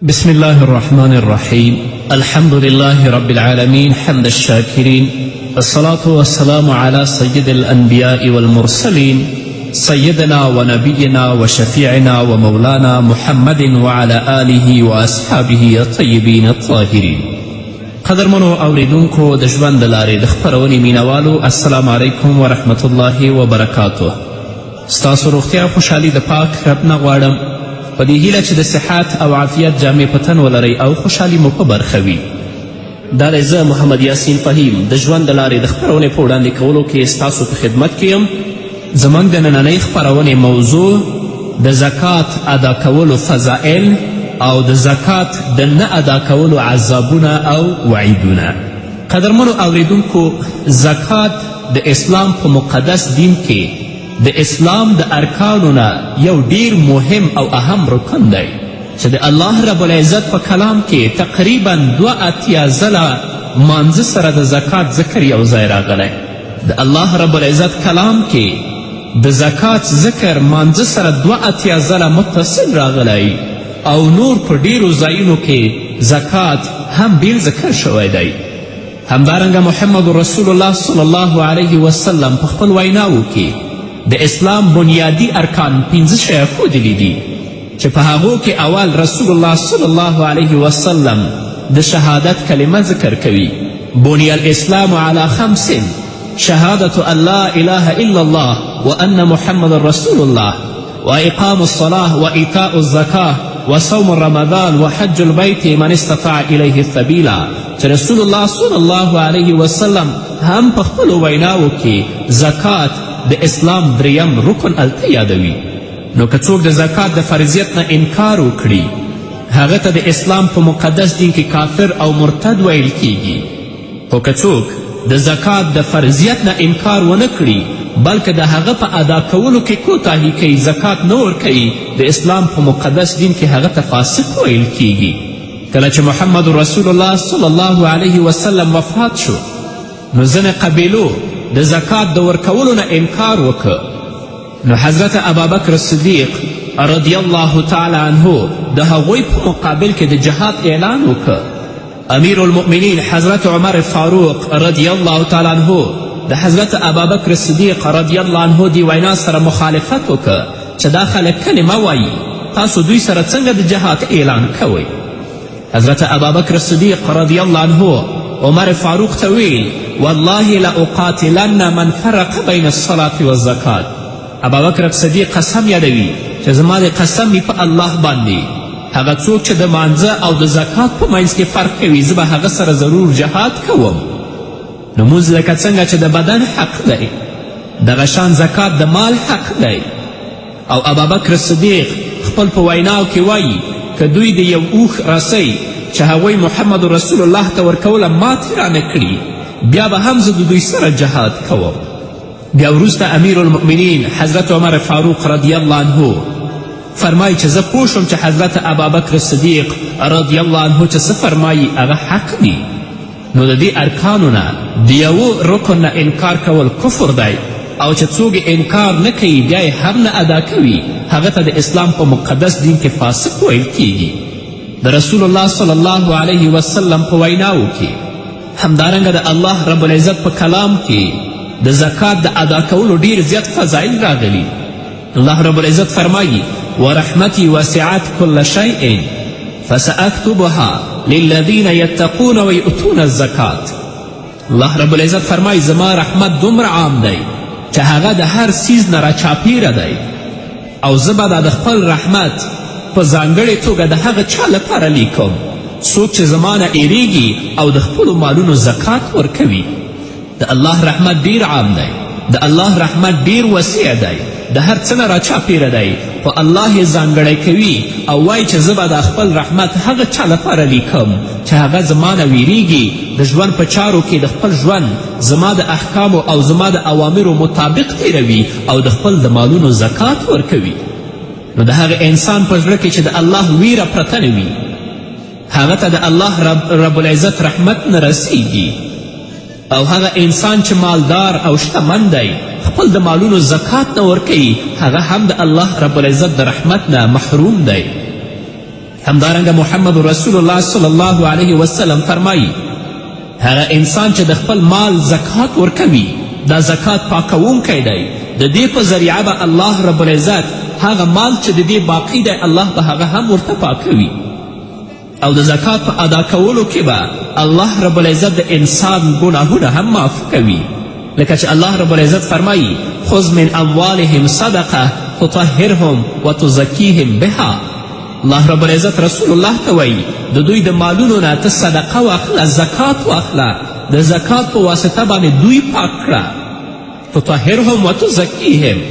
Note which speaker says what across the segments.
Speaker 1: بسم الله الرحمن الرحيم الحمد لله رب العالمين حمد الشاكرين الصلاة والسلام على سيد الأنبياء والمرسلين سيدنا ونبينا وشفيعنا ومولانا محمد وعلى آله وأصحابه الطيبين الطاهرين قدرمنو اوریدونکو د ژوند د لارې د خپرونې مینوالو، السلام علیکم ورحمت الله وبرکاته. ستاسو روغتیا او خوشحالي د پاک رب نه غواړم، په دې هیله چې د صحت او عافیت جامې په تن ولرئ او خوشحالي مو په برخه وي. دا دی زه محمد یاسین فهیم د ژوند د لارې د خپرونې په وړاندې کولو کې ستاسو په خدمت کې یم. زموږ د نننۍ خپرونې موضوع د زکات ادا کولو فضائل او د زکات د نه ادا کولو عذابونه او وعیدونه. قدرمنو اوریدونکو، زکات د اسلام په مقدس دین کې د اسلام د ارکانو نه یو ډیر مهم او اهم رکن دی چې د الله رب العزت په کلام کې تقریبا 82 ځله مانځه سره د زکات ذکر یو ځای راغلی. د الله رب العزت کلام کې د زکات ذکر مانځه سره 82 ځله متصل راغلی او نور په ډیرو ځایونو کې زکات هم بیل ذکر شوی دی. همدارنګه محمد رسول الله صلی الله علیه وسلم په خپل ویناوو کې د اسلام بنیادي ارکان پنځه شیه ښودلي دي چې په هغو کې اول رسول الله صلی الله علیه وسلم د شهادت کلمه ذکر کوي: بني الاسلام على خمس، شهادة أن لا إله إلا الله وأن محمد رسول الله وإقام الصلاة وإيتاء الزكاة وصوم رمضان وحج البيت من استطاع إليه سبيلا. چې رسول الله صلی الله علیه وسلم هم په خپلو ویناوو کې زکات د اسلام دریم رکن هلته یادوي. نو که څوک د زکات د فرضیت نه انکار وکړي، هغه ته د اسلام په مقدس دین کې کافر او مرتد ویل کیږي. خو که څوک د زکات د فرضیت نه انکار ونه کړي، بلکې د هغه په ادا کولو کې کوتاهي کوي، زکات نه ورکوي، د اسلام په مقدس دین کې هغه ته فاسق ویل کیږي. کله چې محمد رسول الله صلی الله علیه وسلم وفات شو، نو ځینې قبیلو د زکات د ورکولو نه انکار وکړ. نو حضرت ابابکر صدیق رضی الله تعالی عنه د هغوی په مقابل کې د جهاد اعلان وکړ. امیر المؤمنین حضرت عمر فاروق رضی الله تعالی عنه د حضرت ابابکر صدیق رضی الله عنه دی وینا سره مخالفت وکړ چې دا خلک کلمه وایي، تاسو دوی سره څنګه د جهاد اعلان کوئ؟ حضرت ابابکر صدیق رضی الله عنه عمر فاروق ته ویل: والله لأقاتلن من فرق بین الصلاة والزکات. ابابکر صدیق قسم یادوي چې زما د قسم وي په الله باندې، هغه څوک چې د مانځه او د زکات په منځ کې فرق کوي، زه به هغه سره ضرور جهاد کوم. نو مونځ لکه څنګه چې د بدن حق دی، دغه شان زکات د مال حق دی. او ابابکر صدیق خپل په ویناو کې وایي که دوی د یو اوښ رسۍ چې هغوی محمد رسول الله ته ورکوله ماتې رانه کړي، بیا به هم زه د دوی سره جهاد کوم. بیا وروسته امیر المؤمنین حضرت عمر فاروق رضی الله عنه فرمایي چې زه پوه شوم چې حضرت ابابکر صدیق رضی الله عنه چې څه فرمایي هغه حق دي. نو د دې ارکانو نه د یوه رکن نه انکار کول کفر دی، او چې څوک انکار نه کوي بیا یې هم نه ادا کوي، هغه ته د اسلام په مقدس دین کې فاسق ویل کیږي. د رسول الله صلی الله علیه وسلم په ویناوو کې، همدارنګه د الله رب العزت په کلام کې د زکات د ادا کولو ډیر زیات فضایل راغلي. الله رب العزت فرمایي: ورحمتي وسعت كل شيء فسأكتبها للذین یتقون ویؤتون الزکات. الله رب العزت فرمایي زما رحمت دومره عام دی چې هغه د هر څیز نه راچاپیره دی، او زه به دا د خپل رحمت په ځانګړې توګه د هغه چا لپاره لیکم څوک چې زما نه ایریږي او د خپلو مالونو زکات ورکوي. د الله رحمت ډیر عام دی، د الله رحمت ډیر وسیع دی، د هر څه نه راچاپیره دی، خو الله یې ځانګړی کوي او وایي چې زه به دا خپل رحمت هغه چا لپاره لیکم چې هغه زما نه ویریږي، د ژوند په چارو کې د خپل ژوند زما د احکامو او زما د اوامرو مطابق تیروي او د خپل د مالونو زکات ورکوي. نو د هغه انسان په زړه کې چې د الله ویره پرته نه وي، هغه ته د الله رب العزت رحمت نه رسیږي. او هغه انسان چې مالدار او شتمن دی، خپل د مالونو زکات نه ورکوي، هغه هم د الله رب العزت د رحمت نه محروم دی. همدارنګه محمد رسول الله صلی الله علیه وسلم فرمایي، هغه انسان چې د خپل مال زکات ورکوي، دا زکات پاکوونکی دی، د دې په ذریعه به الله رب العزت هغه مال چې د دې باقي دی الله به هغه هم ورته پاکوي. او د زکات په ادا کولو کې به الله رب العزت د انسان ګناهونه هم معاف کوي، لکه چې الله رب العزت فرمایي: خذ من اموالهم صدقه تطهرهم وتزکیهم بها. الله رب العزت رسول الله ته وایي: د دوی د مالونو نه ته صدقه واخله، زکات واخله، د زکات په واسطه باندې دوی پاک کړه، تطهرهم وتزکیهم.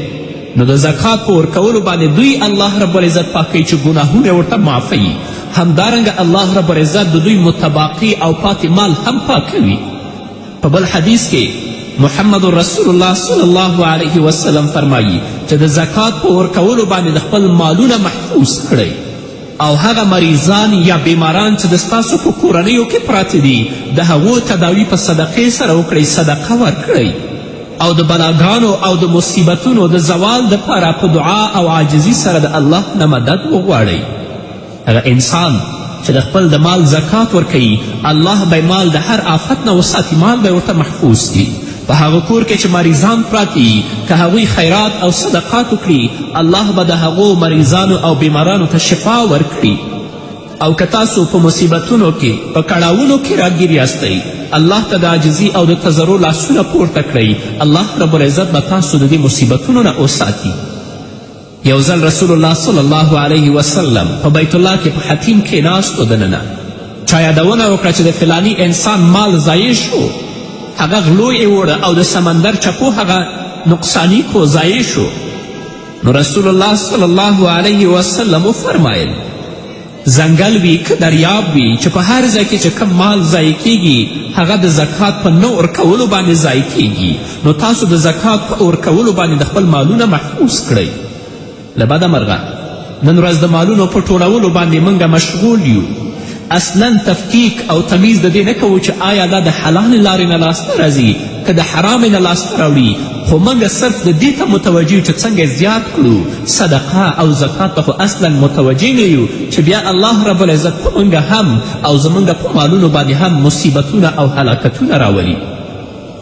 Speaker 1: نو د زکات په ورکولو باندې دوی الله رب العزت پاکوي چې ګناهونه ورته معافوي. همدارنګه الله رب العزت د دوی متباقي او پاتې مال هم پاکوي. په بل حدیث کې محمد رسول الله صلی الله علیه وسلم فرمایي چې د زکات په ورکولو باندې د خپل مالونه محفوظ کړئ، او هغه مریضان یا بیماران چې د ستاسو په کورنیو کې پراته دي د هغو تداوي په صدقې سره وکړئ، صدقه ورکړئ، او د بلاګانو او د مصیبتونو د زوال دپاره په دعا او عاجزي سره د الله نه مدد وغواړئ. هغه انسان چې د خپل د مال زکات ورکوي، الله به مال د هر آفت نه وساتي، مال به ورته محفوظ کړي. په هغه کور کې چې مریضان پراته وي، که هغوی خیرات او صدقات وکړي، الله به د هغو مریضانو او بیمارانو ته شفا ورکړي. او که تاسو په مصیبتونو کې، په کړاوونو کې راګیر یاستئ، الله ته د عاجزي او د تضرع لاسونه پورته کړئ، الله رب العزت به تاسو د دې مصیبتونو نه وساتي. یو ځل رسول الله صلی الله علیه وسلم په بیت الله کې په حتیم کې ناست و. دننه چا یادونه وکړه چې د فلاني انسان مال ضایع شو، هغه غلو یې وړه او د سمندر چپو هغه نقصاني کو، ضایع شو. نو رسول الله صلی الله علیه وسلم وفرمایل: ځنګل وي که دریاب وي، چې په هر ځای کې چې کوم مال ضایع کیږي هغه د زکات په نه ورکولو باندې ضایع کیږي. نو تاسو د زکات په ورکولو باندې د خپل مالونه محفوظ کړئ. له بده مرغه نن ورځ د مالونو په ټولولو باندې موږ مشغول یو، اصلا تفکیک او تمیز د دې نه کوو چې آیا دا د حلالې لارې نه لاسته راځي که د حرامې نه لاسته راوړي، خو موږ صرف د دې ته متوجه یو چې څنګه زیات کړو. صدقه او زکات ته خو اصلا متوجه نه یو چې بیا الله رب العزت په موږ هم او زموږ په مالونو باندې هم مصیبتونه او هلاکتونه راولي.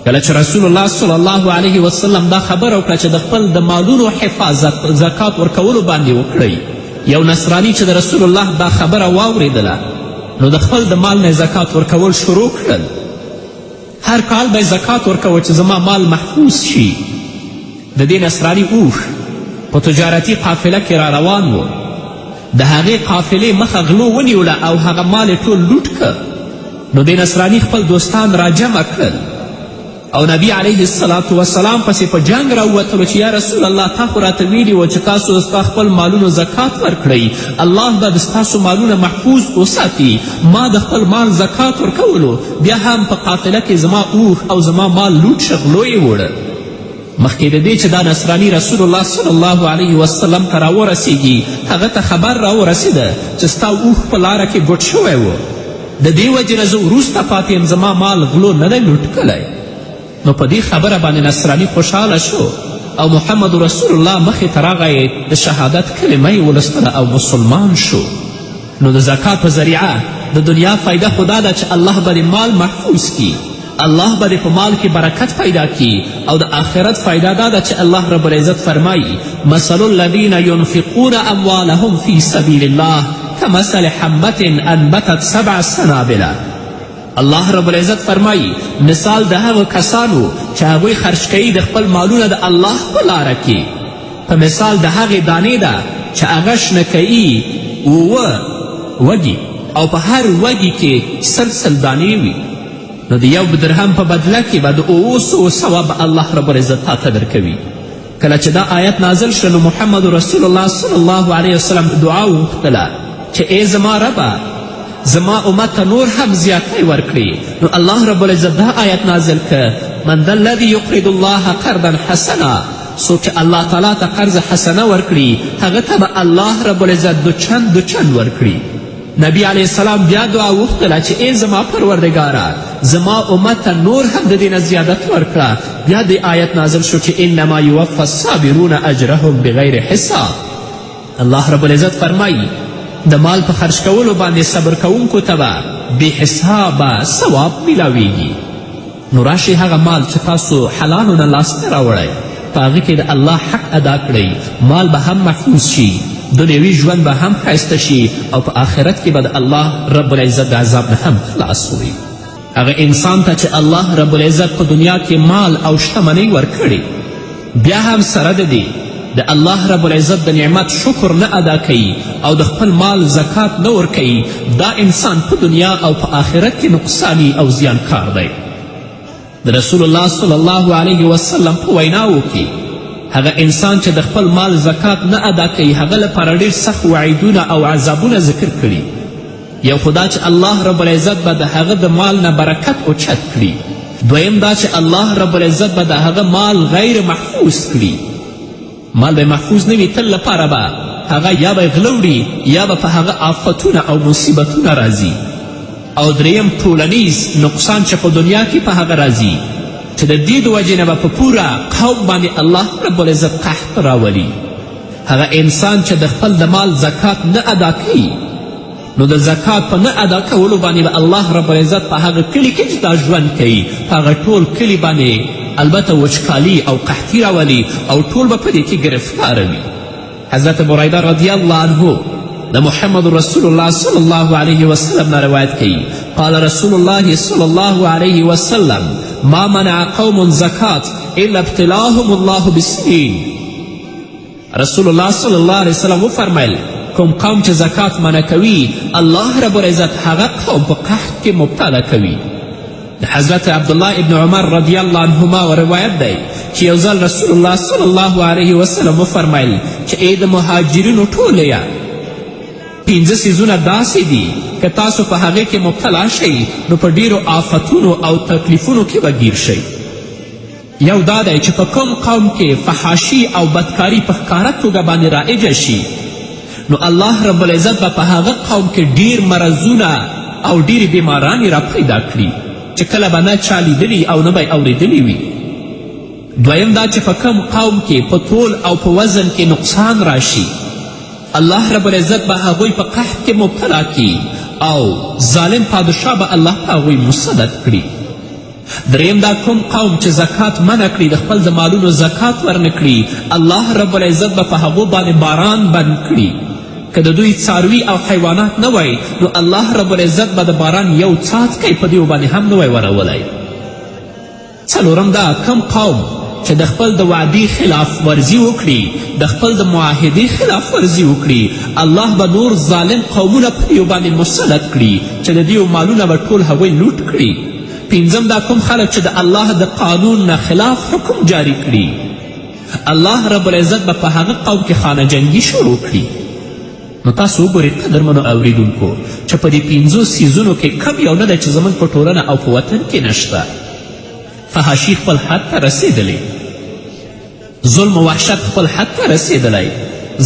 Speaker 1: کله چې رسول الله صلی الله علیه وسلم دا خبره وکړه چې د خپل د مالونو حفاظت زکات ورکولو باندې وکړئ، یو نصراني چې د رسول الله دا خبره واورېدله نو د خپل د مال نه زکات ورکول شروع کړل. هر کال به زکات ورکوه چې زما مال محفوظ شي. د دې نصراني اوښ په تجارتي قافله کې را روان و، د هغې قافلې مخه غلو ونیوله او هغه مال یې ټول لوټ که. نو دې نصراني خپل دوستان راجمع کړل او نبی علیه الصلاة وسلام پسې په جنګ راووتلو چې یا رسول الله، تا خو راته ویلي و چې تاسو ستا خپل مالونو زکات ورکړئ، الله به د ستاسو مالونه محفوظ وساتي. ما د خپل مال زکات ورکولو، بیا هم په قافله کې زما اوښ او زما مال لوټ شه، غلو یې وړه. مخکې د دې چې دا نصراني رسول الله صلی الله علیه وسلم ته راورسیږي، هغه ته خبر راورسېده چې ستا اوښ په لاره کې ګوډ شوی و، د دې وجې نه زه وروسته پاتې یم، زما مال غلو نه دی لوټ کړی. نو په دې خبره باندې نصراني خوشحاله شو او محمد رسول الله مخې ته راغی، د شهادت کلمه یې ولوستله او مسلمان شو. نو د زکات په ذریعه د دنیا فایده خو دا ده چې الله به دې مال محفوظ کړي، الله به دې په مال کې برکت پیدا کړي، او د آخرت فایده دا ده چې الله رب العزت فرمایي: مثل الذین ينفقون اموالهم فی سبیل الله کمثل حبة انبتت سبع سنابله. الله رب العزت فرمایي مثال د هغو کسانو چې هغوی خرج کوي د خپل مالونه د الله په لاره کې، په مثال د هغې دانې ده چې هغه شنه کوي اووه وږي، او په هر وږي کې سل سل دانې وي. نو د یو درهم په بدله کې به د 700 ثواب الله رب العزت تا ته درکوي. کله چې دا آیت نازل شو نو محمد رسول الله صلی الله علیه وسلم دعا وغوښتله چې ای زما ربه، زما امت ته نور هم زیاتی ورکړي. نو الله رب العزت دا آیت نازل که: من ذا الذي یقرض الله قرضا حسنا، څوک چې الله تعالی ته قرض حسنه ورکړي هغه ته به الله رب العزت دوچند دوچند ورکړي. نبی علیه السلام بیا دعا وغوښتله چې ای زما پروردګاره، زما امت ته نور هم د دې نه زیادت ورکړه. بیا دې آیت نازل شو چې انما یوفى الصابرون اجرهم بغیر حساب. الله رب العزت فرمایي د مال په خرج کولو باندې صبر کوونکو ته به بې حسابه ثواب میلاویږي. نو راشئ هغه مال چې تاسو حلالو نه لاسته راوړی، په هغه کې د الله حق ادا کړئ، مال به هم محفوظ شي، دنیوي ژوند به هم ښایسته شي او په آخرت کې به د الله رب العزت د عذاب نه هم خلاص وي. هغه انسان ته چې الله رب العزت په دنیا کې مال او شتمنۍ ورکړي، بیا هم سره د دې د الله رب العزت د نعمت شکر نه ادا کوي او د خپل مال زکات نه ورکوي، دا انسان په دنیا او په آخرت کې نقصاني او زیانکار دی. د رسول الله صلی الله علیه وسلم په ویناوو کې هغه انسان چې د خپل مال زکات نه ادا کوي، هغه لپاره ډېر سخت وعیدونه او عذابونه ذکر کړي. یو خو دا چې الله رب العزت به د هغه د مال نه برکت اوچت کړي، دویم دا چې الله رب العزت به د هغه مال غیر محفوظ کړي، مال به محفوظ نه وي، تل لپاره به هغه یا به غله وړي یا به په هغه آفتونه او مصیبتونه راځي. او دریم ټولنیز نقصان چې په دنیا کې په هغه راځي، چې د دې د وجې نه به په پوره قوم باندې الله رب العزت قحط راولي. هغه انسان چې د خپل د مال زکات نه ادا کوي، نو د زکات په نه ادا کولو باندې به الله رب العزت په هغه کلي کې چې دا ژوند کوي، په هغه ټول کلي باندې البته وچکالي او قحطي راولي او ټول به په دې کې ګرفتاره وي. حضرت بریده رضی الله عنه د محمد رسول الله صلی الله علیه وسلم نه روایت کوي، قال رسول الله صلی الله علیه وسلم: ما منع قوم زکات الا ابتلاهم الله بالسنین. رسول الله صلی الله علیه وسلم وفرمیل، کوم قوم چې زکات منع کوي، الله رب العزت هغه قوم په قحط کې مبتلا کوي. د حضرت عبدالله ابن عمر رضی الله عنهما روایت دی چې یو ځل رسول الله صلی الله علیه وسلم وفرمیل چې ای د مهاجرینو ټولیا، پنځه څیزونه داسې دي که تاسو په هغې کې مبتلا شئ، نو په ډیرو آفتونو او تکلیفونو کې به ګیر شئ. یو دا دی چې په کوم قوم کې فحاشي او بدکاري په ښکاره توګه باندې رایجه شي، نو الله رب العزت به په هغه قوم کې ډیر مرضونه او ډیرې بیمارانې را پیدا کړي چې کله به نه چا لیدلي او نه به یې اورېدلي وي. دویم دا چې په کوم قوم کې په تول او په وزن کې نقصان راشي، الله رب العزت به هغوی په قحط کې مبتلا کړي او ظالم پادشاه به الله په هغوی مسلط کړي. دریم دا کوم قوم چې زکات منع کړي، د خپل د مالونو زکات ورنه کړي، الله رب العزت به په هغو باندې باران بند کړي. که د دوی څاروي او حیوانات نه وای، نو الله رب العزت به د باران یو څاڅکی په دیو باندې هم نه وای ورولی. څلورم دا کوم قوم چې د خپل د وعدې خلاف ورزي وکړي، د خپل د معاهدې خلاف ورزي وکړي، الله به نور ظالم قومونه په دیو باندې مسلط کړي چې د دیو مالونه به ټول هغوی لوټ کړي. پنځم دا کوم خلک چې د الله د قانون نه خلاف حکم جاری کړي، الله رب العزت به په هغه قوم کې خانه جنګي شروع کړي. نو تاسو وګورئ قدرمنو اوریدونکو چې په دې پنځو څیزونو کې کوم یو نه دی چې زموږ په ټولنه او په وطن کې نشته. فحاشي خپل حد ته رسېدلې، ظلم و وحشت خپل حد ته رسېدلی،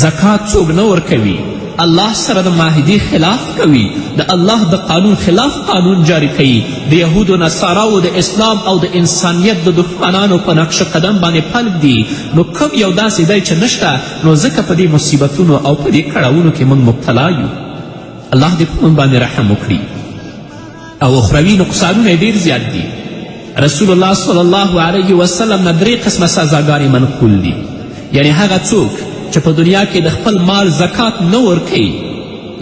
Speaker 1: زکات څوک نه ورکوي، الله سره د معاهدې خلاف کوي، د الله د قانون خلاف قانون جاری کوي، د یهودو نصاراو د اسلام او د انسانیت د دښمنانو په نقش قدم باندې پل ږدي. نو کوم یو داسې دی چې نشته؟ نو ځکه په دې مصیبتونو او په دې کړاوونو کې موږ مبتلا یو. الله دې په موږ باندې رحم وکړي. او اخروي نقصانونه یې ډېر زیات دي. رسول الله صلی الله علیه وسلم نه درې قسمه سزاګانې منقول دي، یعنی هغه څوک چې په دنیا کې د خپل مال زکات نه ورکوي،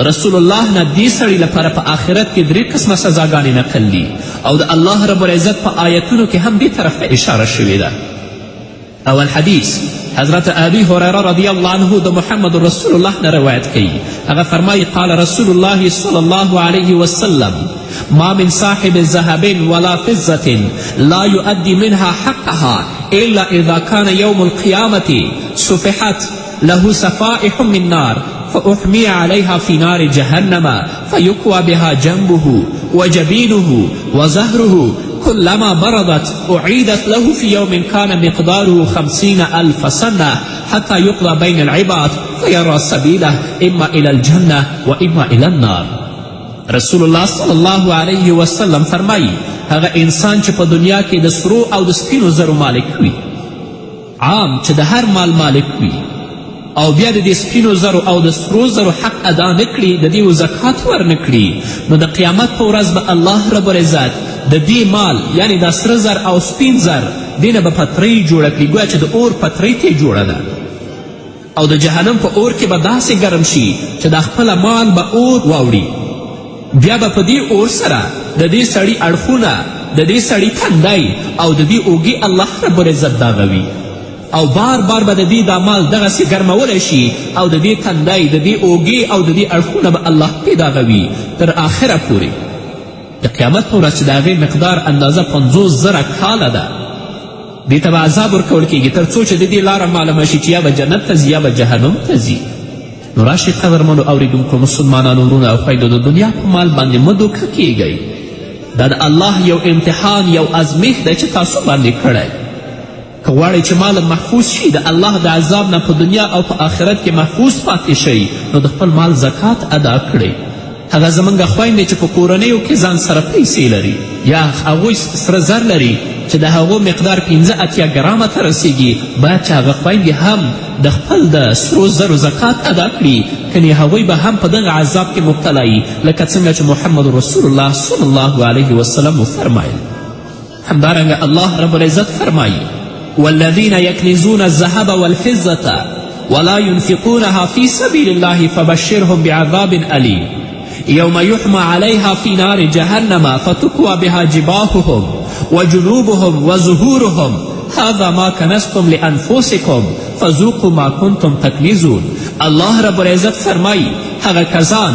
Speaker 1: رسول الله نه دې سړي لپاره په آخرت کې درې قسمه سزاګانې نقل دي او د الله رب العزت په آیتونو کې هم دې طرف ته اشاره شوې ده. اول حدیث حضرت ابي هريره رضی الله عنه د محمد رسول الله نه روایت کوي، هغه فرمایي: قال رسول الله صلی الله علیه وسلم: ما من صاحب ذهب ولا فضة لا يؤدي منها حقها إلا إذا كان يوم القيامة سفحت له صفائح من نار فأحمي عليها في نار جهنم فيكوى بها جنبه وجبينه وظهره، كلما بردت أعيدت له في يوم كان مقداره 50,000 سنة حتى يقضى بين العباد فيرى سبيله إما إلى الجنة وإما إلى النار. رسول الله صلی الله علیه وسلم فرمایي، هغه انسان چې په دنیا کې د سرو او د سپینو زرو مالک وي، عام چې د هر مال مالک وي، او بیا د دې سپینو زرو او د سرو زرو حق ادا نه کړي، د دې زکات ورنه کړي، نو د قیامت په ورځ به الله رب العزت د دې مال، یعنې دا سره زر او سپین زر، دې نه به پترۍ جوړه کړي، ګویا چې د اور پترۍ ترې جوړه ده، او د جهنم په اور کې به داسې ګرم شي چې دا خپله مال به اور واوړي. بیا به په دې اور سره د دې سړي اړخونه، د دې سړي تندی او د دې اوږې الله رب العزت داغوي، او بار بار به د دې دا مال دغسې ګرمولی شي او د دې تندی، د دې اوږې او د دې اړخونه به الله پرې داغوي تر آخره پورې. د قیامت په ورځ چې د هغې مقدار اندازه 50,000 کاله ده، دې ته به عذاب ورکول کیږي تر څو چې د دې لاره معلومه شي چې یا به جنت ته ځي یا به جهنم ته ځي. نو راشئ قدرمنو اوریدونکو مسلمانانو وروڼو او خویندو، د دنیا په مال باندې مه دوکه کیږئ. دا د الله یو امتحان، یو ازمیښت دی چې تاسو باندې کړی. که غواړئ چې مال محفوظ شي، د الله د عذاب نه په دنیا او په آخرت کې محفوظ پاتې شئ، نو د خپل مال زکات ادا کړئ. هغه زموږ خویندې چې په کورنیو کې ځان سره پیسې لري یا هغوی سره زر لري چې د هغو مقدار 85 ګرامه ته رسیږي، باید چې هغه خویندې هم د خپل د سرو زرو زکات ادا کړي، کنې هغوی به هم په دغه عذاب کې مبتلا وي، لکه څنګه چې محمد رسول الله صلی الله علیه وسلم وفرمایل. همدارنګه الله رب العزت فرمایي: والذین یکنزون الذهب والفضة ولا ينفقونها في سبيل الله فبشرهم بعذاب أليم يوم يحمى عليها في نار جهنم فتكوى بها جباههم وجنوبهم وظهورهم هذا ما کنستم لأنفسكم فذوقوا ما كنتم تکنزون. الله رب العزت فرمایي هغه کسان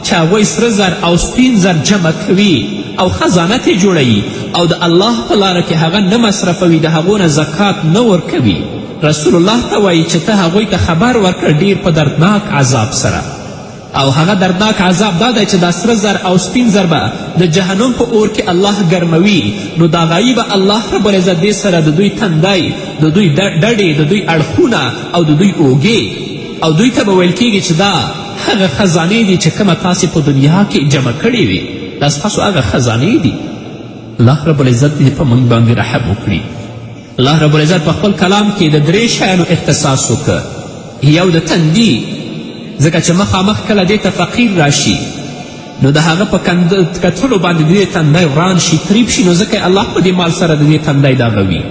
Speaker 1: چې هغوی سره زر او سپین زر جمع کوي او خزانه ترې جوړوي او د الله په لاره کې هغه نه مصرفوي، د هغو نه زکات نه ورکوي، رسول الله ته وایي چې ته هغوی ته خبر ورکړه ډیر په دردناک عذاب سره. او هغه دردناک عذاب دا دی چې دا سره زر او سپین زر به د جهنم په اور کې الله ګرموي، نو دا غایي به الله رب العزت دې سره د دوی تندی، د دوی ډډې، د دوی اړخونه او د دوی اوږې، او دوی ته به ویل کیږي چې دا هغه خزانې دي چې کومه تاسې په دنیا کې جمع کړې وي، دا ستاسو هغه خزانې دي. الله رب العزت دې په موږ باندې رحم وکړي. الله رب العزت په خپل کلام کې د درې شیانو اختصاص وکړ. یو د تندي، ځکه چې مخامخ کله دې ته فقیر راشي نو د هغه په کتلو باندې د دې تندی وران شي، تریب شي، نو ځکه الله په دې مال سره د دې تندی داغوي.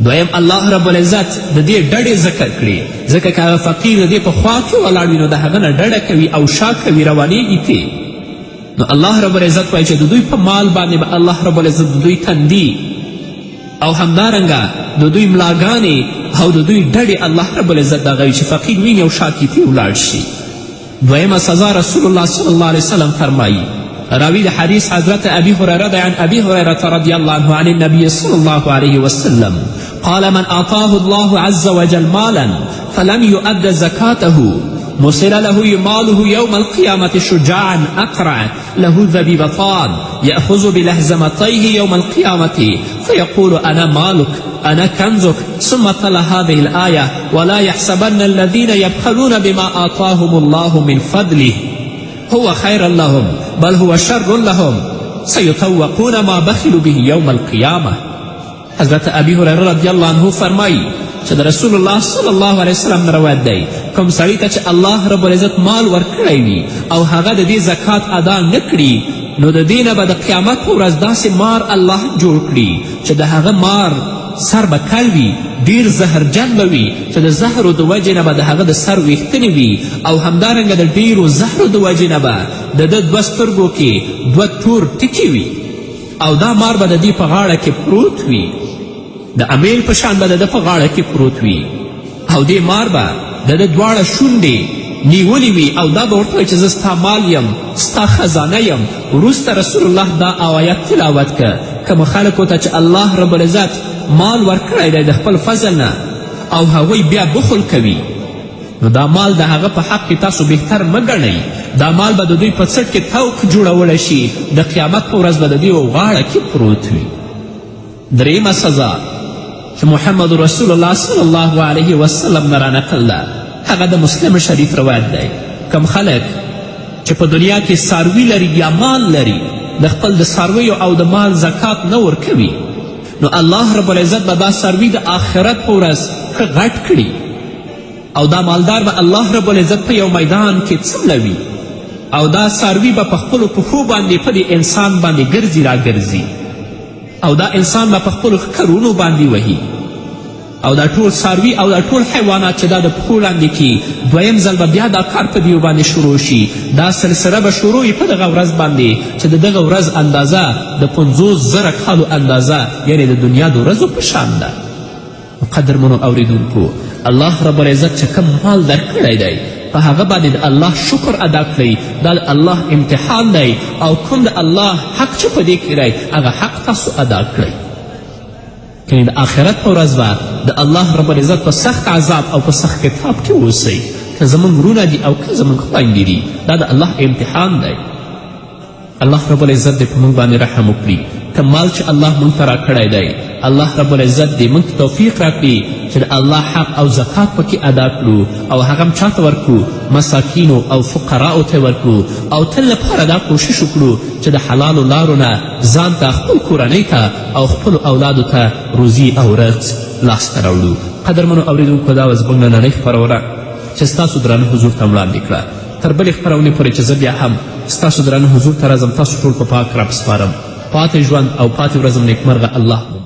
Speaker 1: دویم الله رب العزت د دې ډډې ذکر کړې، ځکه که هغه فقیر د دې په خوا کې ولاړ وي نو د هغه نه ډډه کوي او شا کوي، روانیږي ترې. نو الله رب العزت وایي چې د دوی په مال باندې به الله رب العزت د دوی تندي او همدارنګه د دوی ملاګانې او د دوی ډډې الله رب العزت دغوي چې فقیر ویني او شا کې ترې ولاړ شي. دویمه سزا رسول الله صلی الله علیه وسلم فرمایي، راوی د حدیث حضرت ابي هريره دی، عن ابي هريرة رضي الله عنه عن النبي صلى الله عليه وسلم قال من اعطاه الله عز وجل مالا فلم يؤد زكاته مثل له ماله يوم القيامة شجاعا أقرع له ذبيبتان يأخذ بلهزمتيه يوم القيامة فيقول أنا مالك أنا كنزك، ثم تلا هذه الآية ولا يحسبن الذين يبخلون بما آتاهم الله من فضله هو خيرا لهم بل هو شر لهم سيطوقون ما بخلوا به يوم القيامة. حضرت ابي هريره رضی الله عنه فرمایي چې د رسول الله صلی الله علیه وسلم نه روایت دی، کوم سړي ته چې الله رب العزت مال ورکړی وي او هغه د دې زکات ادا نه کړي، نو د دې نه به د قیامت په ورځ داسې مار الله جوړ کړي چې د هغه مار سر به کل وي، ډیر زهرجن به وي چې د زهرو د وجې نه به د هغه د سر ویښتنې وي، او همدارنګه د ډیرو زهرو د وجې نه به د ده دوه سترګو کې دوه تور ټکي وي، او دا مار به د دې په غاړه کې پروت وي، د امیل په شان به د ده په غاړه کې پروت وي، او دې مار به د ده دواړه شونډې نیولې وي، او دا به ورته وایي چې زه ستا مال یم، ستا خزانه یم. وروسته رسول الله دا آیت تلاوت که کومو خلکو ته چې الله رب العزت مال ورکړی دی د خپل فضل نه او هغوی بیا بخل کوي، نو دا مال د هغه په حق کې تاسو بهتر مه ګڼئ، دا مال به د دوی په څټ کې طوق جوړولی شي، د قیامت په ورځ به د دوی غاړه کې پروت وي. درېیمه سزا چې محمد رسول الله صلی الله علیه وسلم نه رانقل ده، هغه د مسلم شریف روایت دی. کوم خلک چې په دنیا کې څاروي لري یا مال لري، د خپل د څارویو او د مال زکات نه ورکوي، نو الله رب العزت به دا څاروي د آخرت په ورځ ښه غټ کړي، او دا مالدار به الله رب العزت په یو میدان کې څملوي او دا څاروي به په خپلو پښو باندې په دې انسان باندې ګرځي راګرځي او دا انسان به په خپلو ښکرونو باندې وهي او دا ټول څاروي او دا ټول حیوانات چې دا د پښو لاندې کي، دویم ځل به بیا دا کار په دیو باندې شروع شي. دا سلسله به شروع وي په دغه ورځ باندې چې د دغه ورځ اندازه د 50,000 کالو اندازه یعنې د دنیا د ورځو په شان ده. قدرمنو اوریدونکو، الله رب العزت چې کوم مال درکړی دی په هغه باندې د الله شکر ادا کړئ، دا د الله امتحان دی او کوم د الله حق چې په دې کې دی هغه حق تاسو ادا کړئ. یعنې د آخرت په ورځ به د الله رب العزت په سخت عذاب او په سخت کتاب کې اوسئ، که زموږ وروڼه دي او که زموږ خویندې دي، دا د الله امتحان دی. الله رب العزت دې په موږ باندې رحم وکړي. کوم مال چې الله موږ ته راکړی دی، الله رب العزت دې موږ ته توفیق راکړي چې د الله حق او زکات پکې ادا کړو او هغه هم چا ته ورکړو؟ مساکینو او فقراو ته ورکړو او تل لپاره دا کوشش وکړو چې د حلالو لارو نه ځان ته، خپل کورنۍ ته او خپلو اولادو ته روزي او رزق لاسته راوړو. قدرمنو اوریدونکو، دا وه زموږ نننۍ خپرونه چې ستاسو درانه حضور ته وړاندې کړه. تر بلې خپرونې پورې چې زه بیا هم ستاسو درانه حضور ته راځم، تاسو ټول په پاک رب سپارم. پاتې ژوند او پاتې ورځم نیکمرغه الله.